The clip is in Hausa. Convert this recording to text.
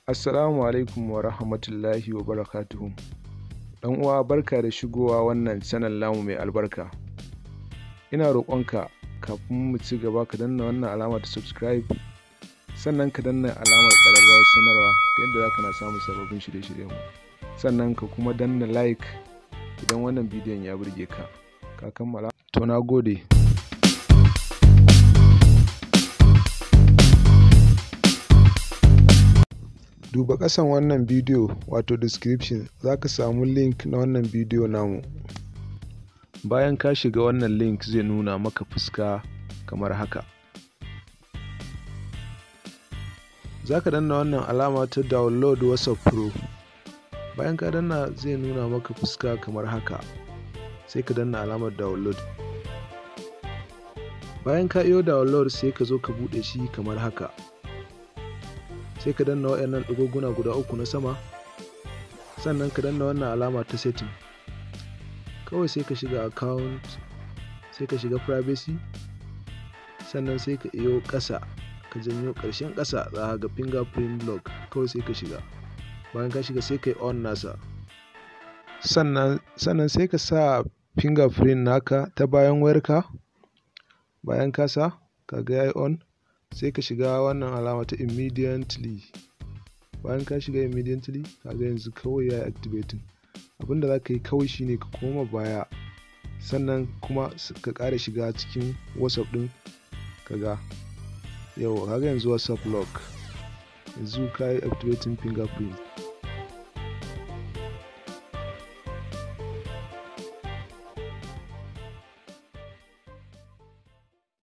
Assalamu alaikum wa rahmatullahi wa barakatuhu. Ɗan uwa, barka da shigowa wannan channel namu mai albarka. Ina roƙonka, kafin mu ci gaba, ka danna wannan alama ta subscribe, sannan ka danna alamar ƙararrawar sanarwa ta yadda za ka na samun sababbin shirye-shiryenmu. Sannan ka kuma danna like idan wannan bidiyon ya burge ka. Ka kammala? To, na gode. Duba ƙasan wannan bidiyo, wato description, za ka samu link na wannan bidiyo namu. Bayan ka shiga wannan link, zai nuna maka fuska kamar haka. Za ka danna wannan alama ta download WhatsApp Pro. Bayan ka danna, zai nuna maka fuska kamar haka. Sai ka danna alamar download. Bayan ka iyo download, sai ka zo ka buɗe shi kamar haka. Sai ka danna waɗannan ɗigoguna guda uku na sama, sannan ka danna wannan alama ta setting. Kawai sai ka shiga account, sai ka shiga privacy, sannan sai ka iyo ƙasa, ka janyo ƙarshen ƙasa, za ka ga fingerprint lock. Kawai sai ka shiga. Bayan ka shiga, sai ka yi on nasa. Sannan sai ka sa fingerprint naka ta bayan wayarka. Bayan ka sa, ka ga yayi on, sai ka shiga wannan alama ta immediately. Bayan ka shiga immediately, ka ga yanzu kawai yayi activating. Abinda za ka yi kawai shine ka koma baya, sannan kuma ka ƙara shiga cikin WhatsApp ɗin. Ka ga, yauwa, ka ga yanzu WhatsApp lock. Yanzu ka yi activating fingerprint.